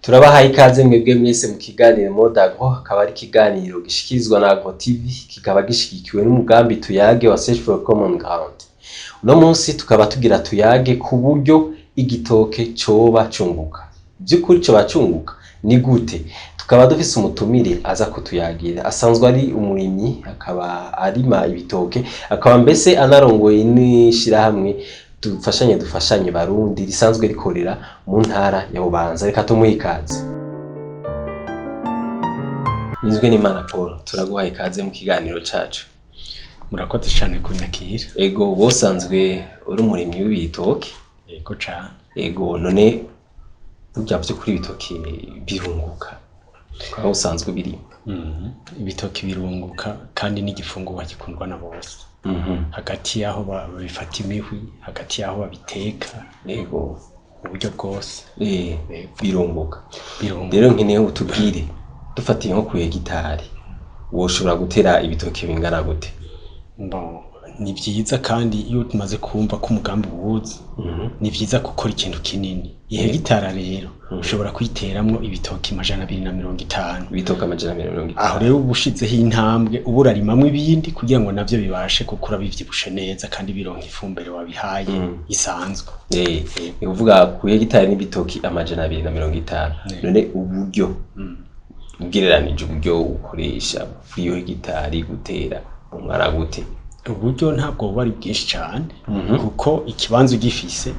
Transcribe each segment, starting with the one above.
Turabahaye ikaze mwebwe mwese mu kiganiro Mode Agro, akaba ari ikiganiro gishikirizwa na Agro TV, kikaba gishigikiwe n'umugambi Tuyage wa Search for Common Ground. Uno munsi tukaba tugira tuyage ku buryo igitoke coba cunguka. Vy'ukuri coba cunguka? Ni gute? Tukaba dufise umutumire aza kutuyagira, asanzwe ari umurimyi, akaba arima ibitoke, akaba mbese anarongoye n'ishirahamwe Dufashanye Dufashanye Barundi risanzwe rikorera mu ntara ya Bubanza. Reka tumuhe ikaze. Nizwe n'Imana Paul, turaguhaye ikaze mu kiganiro cacu. Murakoze cyane kunyakira. Ego, wosanzwe uri umurimyi w'ibitoke. Yego cane. Ego, none burya vy'ukuri ibitoke birunguka aho usanzwe ubirima? Ibitoki birunguka kandi n'igifungurwa gikundwa na bose. Hagati y'aho babifata imihwi, hagati y'aho babiteka, mu buryo bwose. Birunguka. Birunguka. Rero nkeneye utubwire, dufatiye nko ku hegitari, woshobora gutera ibitoke bingana gute? Bon, ni vyiza kandi iyo tumaze kumva ko umugambi uwuzi, ni vyiza gukora ikintu kinini. Ihegitara rero ushobora kuyiteramwo ibitoki 250. Ibitoke 250. Aho rero uba ushizeho intambwe, uba urarimamwo ibindi kugira ngo navyo bibashe gukura bivyibushe neza kandi bironka ifumbire wabihaye isanzwe. Ni kuvuga ku hegitari n'ibitoki 250. None uburyo, ugereranije uburyo ukoresha kuri iyo hegitari gutera, bungana gute? Uburyo ntabwo buba ari bwinshi cane, kuko ikibanza ugifise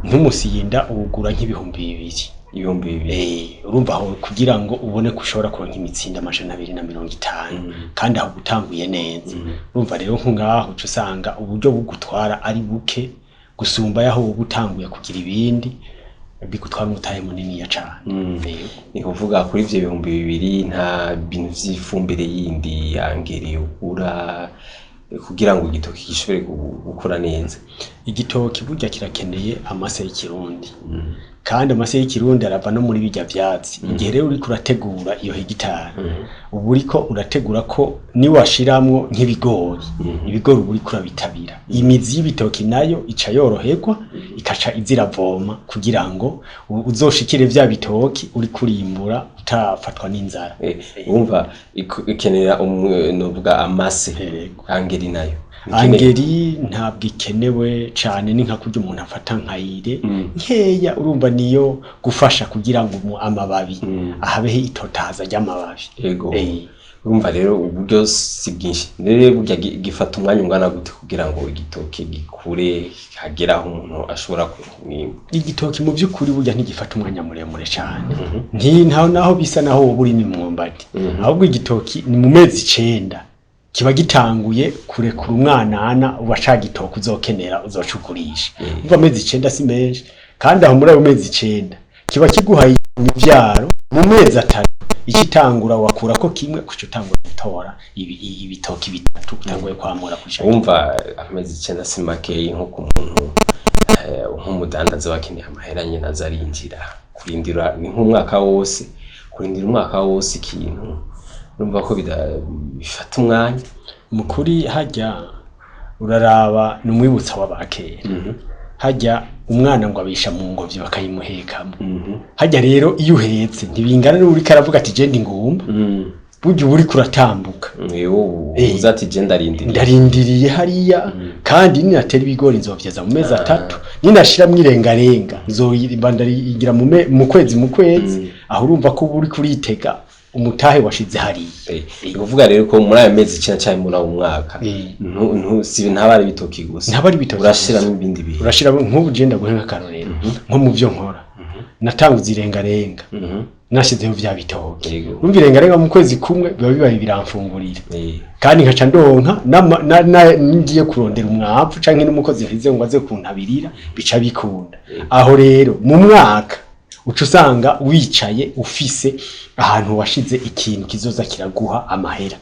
nk'umusinda uwugura nk'2000. 2000. Urumva aho kugira ngo ubone ko ushobora kuronka imitsinda 250, kandi aho utanguye neza. Urumva rero nko ngaho uca usanga uburyo bugutwara ari buke gusumba yaho woba utanguye kugira ibindi bigutwara umutahe muniniya cane. Ni kuvuga kuri ivyo 2000 nta bintu vy'ifumbire yindi yangere ugura kugira ngo igitoki gishobore gukura neza? Igitoki burya kirakeneye amase y'ikirundi, kandi amase y'ikirundi arava no muri birya vyatsi. Igihe rero uriko urategura iyo hegitari, uba uriko urategura ko niwashiramwo nk'ibigori, ibigori uba uriko urabitabira, imizi y'ibitoki nayo ica yoroherwa, ikaca iza iravoma kugira ngo uzoshikire vya bitoki uriko urimbura utafatwa n'inzara. Urumva ikenera novuga amase. Yego. Angeri nayo? Angeri ntabwo ikenewe cane, ni nka kurya umuntu afata nkayire nkeya, urumva niyo gufasha kugira ngo amababi ahabeho itotahaza ry'amababi. Urumva rero uburyo si bwinshi. Rero burya gifata umwanya ungana gute kugira ngo igitoke gikure hagere aho umuntu ashobora kuronka umwimbu? Igitoki mu by'ukuri burya ntigifata umwanya muremure cane, ntaho naho bisa naho woba urima imyumbati. Ahubwo igitoki ni mu mezi 9 kiba gitanguye kurekura umwanana uba ca gitoki uzokenera uzoca ugurisha. Umva, amezi 9 si menshi, kandi aho muri ayo mezi 9 kiba kiguhaye imivyaro. Mu mezi 3 ikitangura wakurako kimwe, kuca utangura gutora ibitoki bitatu, utanguye kwamura kuca. Wumva amezi 9 si makeyi nko ku muntu nk'umudandaza bakeneye amahera nyene aza arinjira. Kurindira ni nk'umwaka wose, kurindira umwaka wose ikintu, urumva ko bifata umwanya. Mu kuri harya uraraba ni umwibutsa w'abakera, harya umwana ngo abisha mu ngobyi bakayimuhekamo. Harya rero iyo uhetse ntibingana n'uriko aravuga ati je ndi ngumba. Burya uba uriko uratambuka. Uza ati je ndarindiriye. Ndarindiriye hariya, kandi ninatera ibigori nzovyeza mu mezi 3, ninashiramwo irengarenga nzoyirimba ndarigira mu kwezi. Aho urumva ko uba uriko uritega umutahe washize hariya. Ni kuvuga rero ko muri ayo mezi 9 canke muri awo mwaka si ntaba ari ibitoki gusa. Ntaba ari ibitoki. Urashiramo ibindi bintu. Urashira nk'ubu je ndaguhe nk'akarorero nko mu vyo nkora, natanguze irengarenga, nashizeho vya bitoki. Urumva irengarenga mu kwezi kumwe biba bibaye biramfungurira, kandi nkaca ndonka ngiye kurondera umwavu canke n'umukozi ntize ngo aze kuntabirira, bica bikunda. Aho rero mu mwaka uca usanga wicaye ufise ahantu washize ikintu kizoza kiraguha amahera.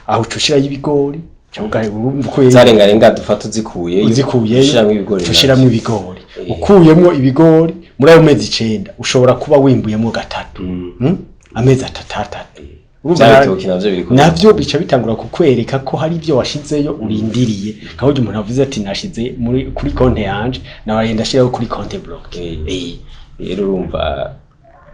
Aho uca ushirayo ibigori canke urumva uko Zarengarenga dufata uzikuyeyo, uzikuyeyo, ushiramwo ibigori. Uca ushiramwo ibigori. Ukuyemwo ibigori muri ayo mezi 9 ushobora kuba wimbuyemwo gatatu. Amezi atatu atatu. Urumva. Vya bitoki navyo biriko Navyo bica bitangura kukwereka ko hari ibyo washizeyo urindiriye, nka burya umuntu avuze ati nashize muri kuri konte yanje, nawe ndashiraho kuri compte bloqué. Rero urumva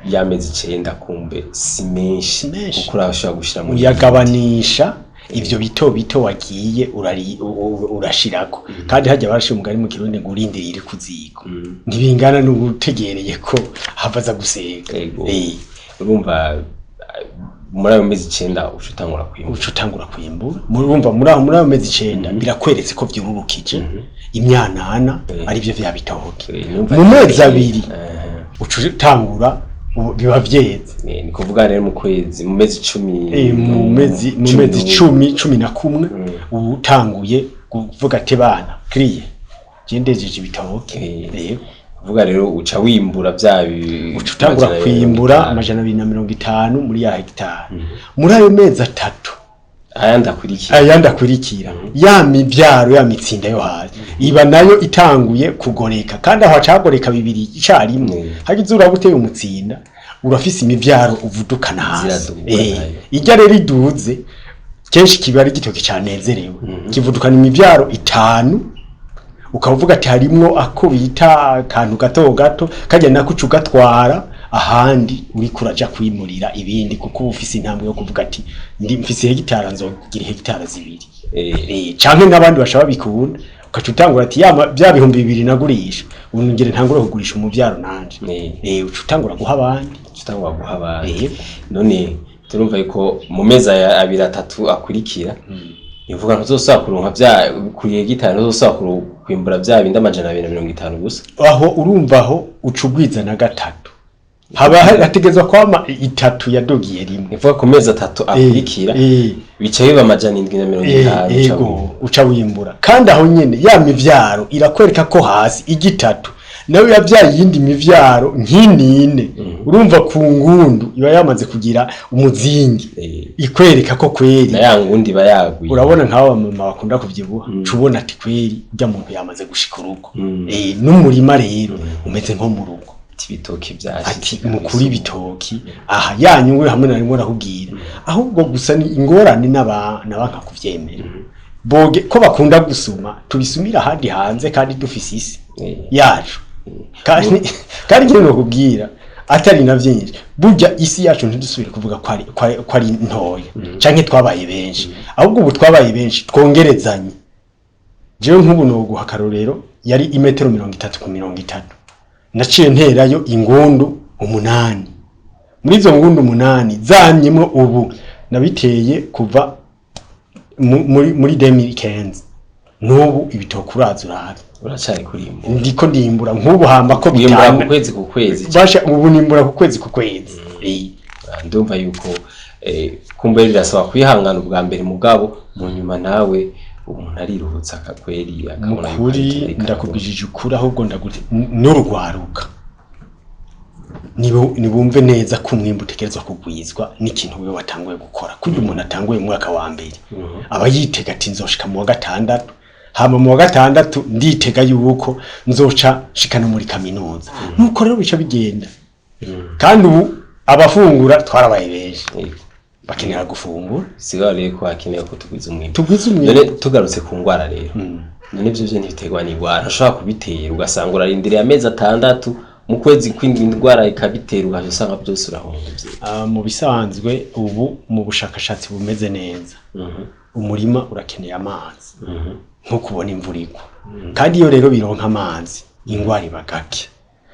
Y'amezi 9 kumbe si menshi, menshi. Kuko urashobora gushira muri Uyagabanisha ivyo bito bito wagiye urashirako. Kandi hajya barashira umugani mu Kirundi ngo urindiriye iri ku ziko ntibingana n'ugutegereye ko hava aza gusega. Ego. Urumva muri ayo mezi 9 uca utangura kwimbura. Uca utangura kwimbura. Murumva muri ayo mezi 9 birakweretse ko vyururukije imyanana, arivyo vya bitoke. Numva Mu mezi 2 uca utangura, biba vyeze. Ni kuvuga rero mu kwezi, mu mezi 10, Mu cumi mezi n'umwe. 10, 11, uba utanguye kuvuga ati bana kriye je ndejeje ibitoke. Kuvuga rero uca wimbura vya Uca utangura amajana abiri na mirongo kwimbura itanu. 250 muri ya hegitari muri ayo mezi 3 Ayandi akurikira. Ayandi akurikira, ya mivyaro, ya mitsinda yo hasi iba nayo itanguye kugoreka, kandi aho hacagoreka bibiri icarimwe. Hagize uraba uteye umutsinda, urafise imivyaro uvudukana hasi. Ziraduga nayo. Ijya rero iduze kenshi kiba ari igitoki canezerewe, kivudukana imivyaro 5, ukavuga ati harimwo ako bita akantu gato gato kajya nako uca ugatwara ahandi uriko uraja kwimurira ibindi, kuko uba ufise intambwe yo kuvuga ati ndi mfise hegitara, nzogira hegitara 2. Canke n'abandi bashaka bikunda, ugaca utangura ati ya bya 2000 nagurisha, ubu ngire ntangure kugurisha umuvyaro nanje. Uca utangura guha abandi. Uca utangura guha abandi. None turumva yuko mu mezi aya 2 3 akurikira, ivuga ntuzosubira kuronka vya kuri hegitari, ntuzosubira kwimbura vya bindi 250 gusa. Aho urumva aho uca ugwiza na 3, haba hategerezwa kwama 3 yadugiye rimwe. Nivuga ku mezi 3 akurikira, bica biba 750. Ego, uca wimbura. Kandi aho nyene ya mivyaro irakwereka ko hasi igitatu nawe yavyaye iyindi mivyaro nk'inine. Urumva ku ngundu iba yamaze kugira umuzingi, ikwereka ko kweri Na ya ngundi iba yagwiye. Urabona nk'aba mama bakunda kuvyibuha, uca ubona ati kweri urya muntu yamaze gushika urugo. N'umurima rero umeze nko mu rugo. Ati ibitoki vyashitse Ati kabisa. mukuri ibitoki aha yanyungu hamwe na rimwe arakubwira, ahubwo gusa ni ingorane n'abanka kuvyemera boge ko bakunda gusuma tubisumira ahandi hanze kandi dufise isi yacu. Kandi ikindi nokubwira atari na vyinshi, burya isi yacu ntidusubire kuvuga ko ari ntoya canke twabaye benshi, ahubwo ubu twabaye benshi twongerezanye. Jewe nk'ubu noguha akarorero, yari imetero 30 ku 30, naciye nterayo ingundu 8. Muri izo ngundu 8 zamyemwo, ubu nabiteye kuva muri 2015, n'ubu ibitoki uraza urabe. Uracari kurimbura. Ndiko ndimbura nk'ubu hamba ko Wimbura ku bitanu kwezi ku kwezi. Basha ubu nimbura ku kwezi ku kwezi. Ndumva yuko kumbe birasaba kwihangana ubwa mbere, mugabo mu nyuma nawe umuntu ariruhutsa akakweri akabona yuko Mukuri ariko arakora. Ndakubwije ukuri, ahubwo ndagute n'urugwaruka nibumve neza ko umwimbu utegerezwa kugwizwa n'ikintu wewe watanguye gukora. Kurya umuntu atanguye mu mwaka wa mbere, aba yitega ati nzoshika mu wa gatandatu, hama mu wa gatandatu nditega yuko nzoca nshika no muri kaminuza. Nuko rero bica bigenda. Kandi ubu abafungura twarabaye benshi, bakenera gufungura. Sigara rero ko hakenewe ko tugwiza umwimbu. Tugwize umwimbu. None tugarutse ku ngwara rero, none ivyo vyo ntibiterwa n'ingwara? Ushobora kubitera ugasanga urarindiriye amezi 6, mu kwezi kw'indwi indwara ikabitera, ugaca usanga byose urahomvye. Mu bisanzwe ubu mu bushakashatsi bumeze neza, umurima urakeneye amazi nko kubona imvura igwa. Kandi iyo rero bironka amazi, ingwara iba gake.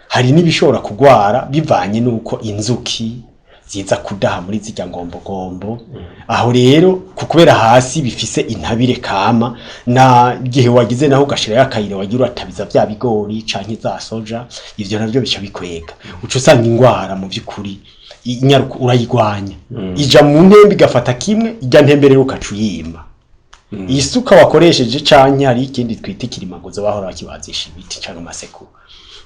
Hari n'ibishobora kugwara bivanye n'uko inzuki ziza kudaha muri zirya ngombogombo. Aho rero kubera hasi bifise intabire kama, na gihe wagize naho ugashirayo akayira wagira uratabiza vya bigori canke za soja, ivyo navyo bica bikwega, uca usanga ingwara mu vy'ukuri inyaruka urayigwanya, ija mu ntembe igafata kimwe, ijya ntembe rero ukaca uyima isuka wakoresheje, canke hari ikindi twita ikirimaguzo bahora bakibazisha ibiti canke amasekuru,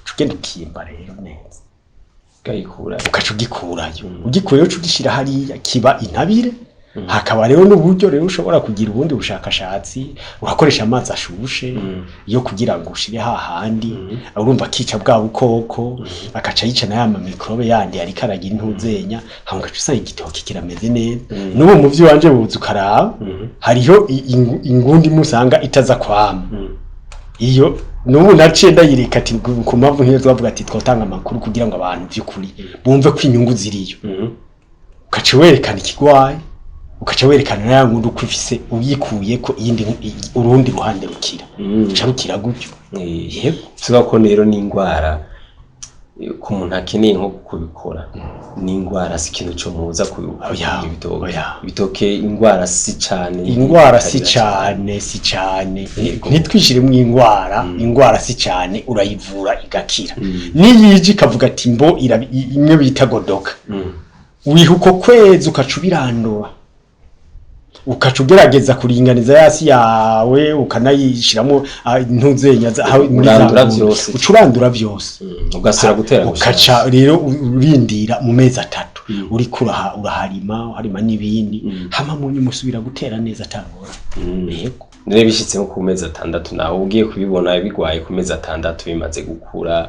uca ugenda ukimba rero neza Ukayikura. Ukaca ugikurayo. Ugikuyeyo uca ugishira hariya kiba intabire. Hakaba rero n'uburyo rero ushobora kugira ubundi bushakashatsi, urakoresha amazi ashushe yo kugira ngo ushire hahandi, urumva akica bwa bukoko, akaca yica na ya mamikrobe yandi ariko aragira intuzenya, hama ugaca usanga igitoki kirameze neza. N'ubu mu vy'iwanje buza ukaraba, hariho ingundi imwe usanga itaza kwama. Iyo nubu naciye ndayireka, ati ku mpamvu nk'iyo twavuga ati twotanga amakuru kugira ngo abantu vy'ukuri bumve ko inyungu ziriyo. Ukaca werekana ikigwayi, ukaca werekana na ya ngundu uko ifise, uyikuyeko iyindi, urundi ruhande rukira, uca rukira gutyo. Yego, bivuga ko rero n'indwara, ku muntu akeneye nko kubikora, n'indwara si ikintu co muza ku Oya, ibitoke. Oya. Ibitoke indwara si cane. Ingwara si cane, si cane. Ntitwishiremwo ingwara. Ingwara si cane, urayivura igakira. Niyije ikavuga ati mbo imwe bita godoka, wiha uko kwezi, ukaca ubirandura, ukaca ugerageza kuringaniza yasi yawe, ukanayishiramo ntuzenya muri za Urandura ngundu. vyose. Uca urandura vyose. Ugasubira gutera Ukaca gushasha. rero urindira mu mezi 3, uriko uraharima, uharima n'ibindi, hama mu nyuma usubira gutera neza atangora. Yego. None bishitse nko ku mezi 6 nawe ugiye kubibona bigwaye, ku mezi 6 bimaze gukura,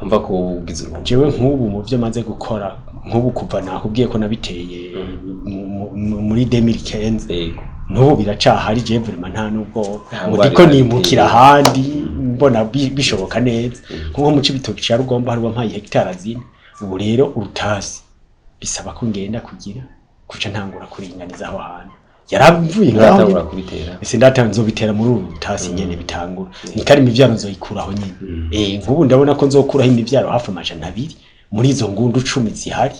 numva ko ugize uruhombo? Jewe nk'ubu mu byo maze gukora, nk'ubu kuva nakubwiye ko nabiteye muri 2015, n'ubu biracahari. Jewe vraiment nta nubwo Nta ngo ngwara ndiko irabiteye. nimukira ahandi, mbona bishoboka neza. Nko mu Cibitoke ca Rugombo hari wampaye hegitari 4. Ubu rero urutasi bisaba ko ngenda kugira kuca ntangura kuringaniza aho hantu yaravuye ngaho. Nturatangura kubitera? Ese ndata nzobitera muri uru rutasi nyene bitangura, ni kari imivyaro nzoyikuraho nyene. Nk'ubu ndabona ko nzokuraho imivyaro hafi 200 muri izo ngundu 10 zihari.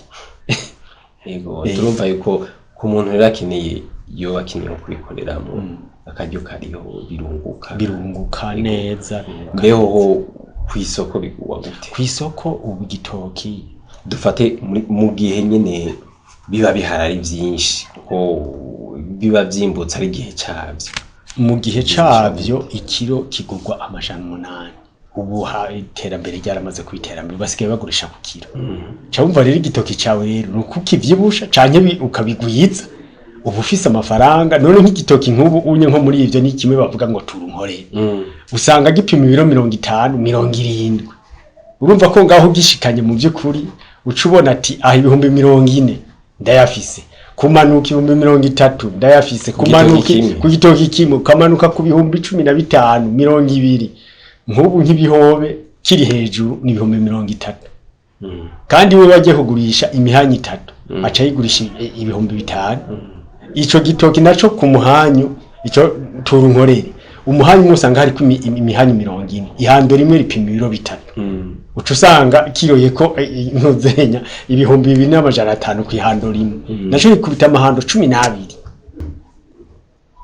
Yego, turumva yuko ku muntu rero akeneye, iyo akeneye nko kubikoreramo, akaryo kariho, birunguka. Birunguka neza, birunguka. Mbeho ho kw'isoko bigurwa gute? Kw'isoko ubu igitoki, Dufate mu gihe nyene biba bihari ari vyinshi, kuko biba vyimbutse ari igihe cavyo. Mu gihe cavyo ikiro kigurwa 800. Ubu iterambere ryaramaze kwiterambere, basigaye bagurisha ku kiro. Ca wumva rero igitoki cawe rero ni uko ukivyibusha canke ukabigwiza, uba ufise amafaranga. None nk'igitoki nk'ubu unye nko muri ivyo ni kimwe bavuga ngo turunkorere, usanga gipima ibiro 50, 70. Urumva ko ngaho ugishikanye mu by'ukuri uca ubona ati aha 40,000 ndayafise, kumanuka 30,000 ndayafise. Ku gitoki Kumanuka kimwe. Ku gitoki kimwe, ukamanuka ku 15,000, 20. Nk'ubu nk'ibihobe kiri hejuru ni 30,000. Kandi we bagiye kugurisha imihanyu itatu, aca ayigurisha 5,000. Ico gitoki naco ku muhanyu, ico turunkorere, umuhanyu umwe usanga hariko imihanyu 40, ihando rimwe ripima ibiro 3. Uca usanga kiroyeko intuzenya 2,500 kw'ihando rimwe, naco rikubita amahando 12.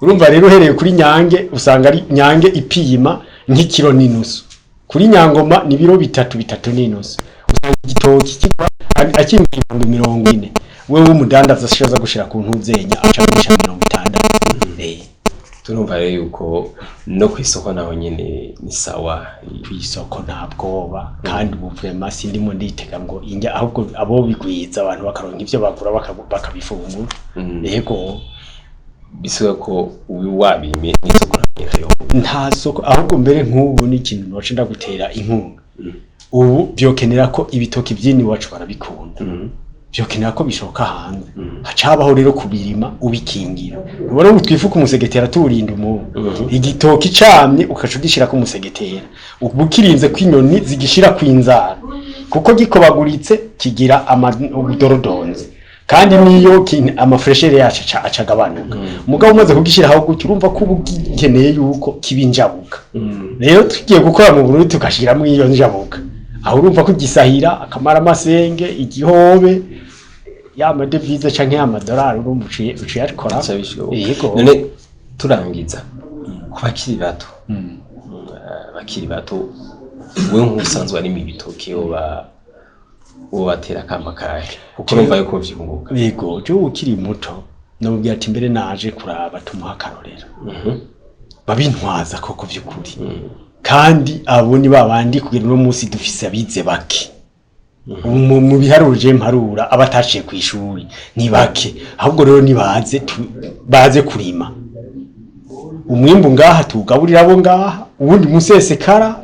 Urumva rero uhereye kuri nyange, usanga ari nyange ipima nk'ikiro n'inusu, kuri nyangoma ni ibiro 3, 3 n'inusu. Usanga igitoki kigwa akimba 40,000. Wewe w'umudandaza ashaza gushira ku ntuzenya, aca agurisha 60. Turumva rero yuko no kw'isoko naho nyene ni sawa. Kw'isoko nta bwoba, kandi ubu vraiment sindimo nditega ngo injya, ahubwo abo bigwiza abantu bakaronka ivyo bagura, bakabifungura. Yego. Bisubiye ko ubi wabimye n'isoko ntayo? Nta soko, ahubwo mbere nk'ubu ni ikintu noca ndagutera inkunga. Ubu vyokenera ko ibitoki vy'ino iwacu barabikunda, vyokenera ko bishoka hanze. Haca habaho rero kubirima ubikingira. Ubona ubu twifuka umusegetera tuwurinda umubu. Igitoki camye ukaca ugishirako umusegetera, uba ukirinze ko inyoni zigishira kw'inzara, kuko gikobaguritse kigira ubudorodonzi, kandi niyo amafraîcheur yacu aca agabanuka. Mugabo umaze kugishiraho gutyo, urumva ko uba ugikeneye yuko kiba injabuka. Rero tugiye gukora mu Burundi tugashiramwo iyo njabuka, aho urumva ko igisahira akamara amasenge igihobe ya madevize canke ya madolari, urumva uciye akora. Bica bishoboka. Yego. None turangiza, ku bakiri bato, bakiri bato, we nk'usanzwe arima ibitoki, wobatera akama kahe, kuko urumva yuko vyunguka? Yego, jewe ukiri muto namubwira ati mbere naje kuraba tumuha akarorero, babintwaza koko vy'ukuri. Kandi abo ni babandi kugira uno munsi dufise abize bake. Mu biharuro je mparura, abataciye kw'ishuri ni bake. Ahubwo rero nibaze baze kurima umwimbu ngaha, tuwugaburira abo ngaha, uwundi musesekara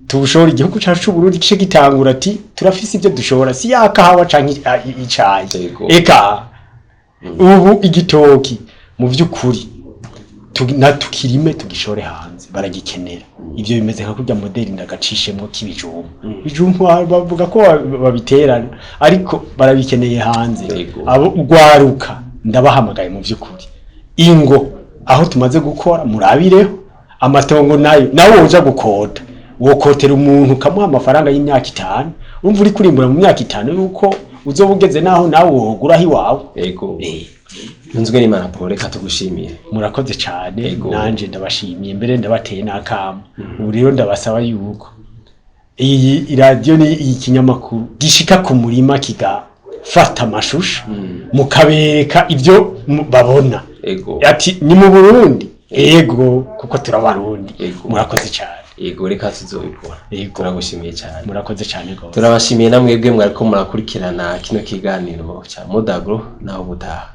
tuwushora igihugu cacu c'Uburundi gice gitangura ati turafise ivyo dushobora, si ya kahawa canke icayi. Yego. Eka ubu igitoki mu vy'ukuri. Na tukirime, tugishore hanze, baragikenera. Ivyo bimeze nka kurya modèle ndagacishemwo k'ibijumbu. Ibijumbu bavuga ko babiterana, ariko barabikeneye hanze. Abo ugwaruka ndabahamagaye mu vy'ukuri, ingo aho tumaze gukora murabireho. Amatongo nayo, nawe woja gukota, wokotera umuntu ukamuha amafaranga y'imyaka 5, urumva uri kurimbura mu myaka 5 yuko uzoba ugeze naho nawe woguraho iwawe. Yego. Ntunzwe n'Imana Paul, reka tugushimire. Murakoze cyane. Nanje ndabashimiye, mbere ndabateye n'akamo. Ubu rero ndabasaba yuko iyi iradiyo ni iyi kinyamakuru gishika ku murima, kigafata amashusho, mukabereka ibyo babona. Ati ni mu Burundi, ego, kuko turabarundi. Murakoze cyane. Yego, reka tuzobikora. Turagushimiye cyane. Murakoze cyane rwose. Turabashimiye namwebwe mwariko murakurikirana kino kiganiro ca Modagro. Naho ubutaha.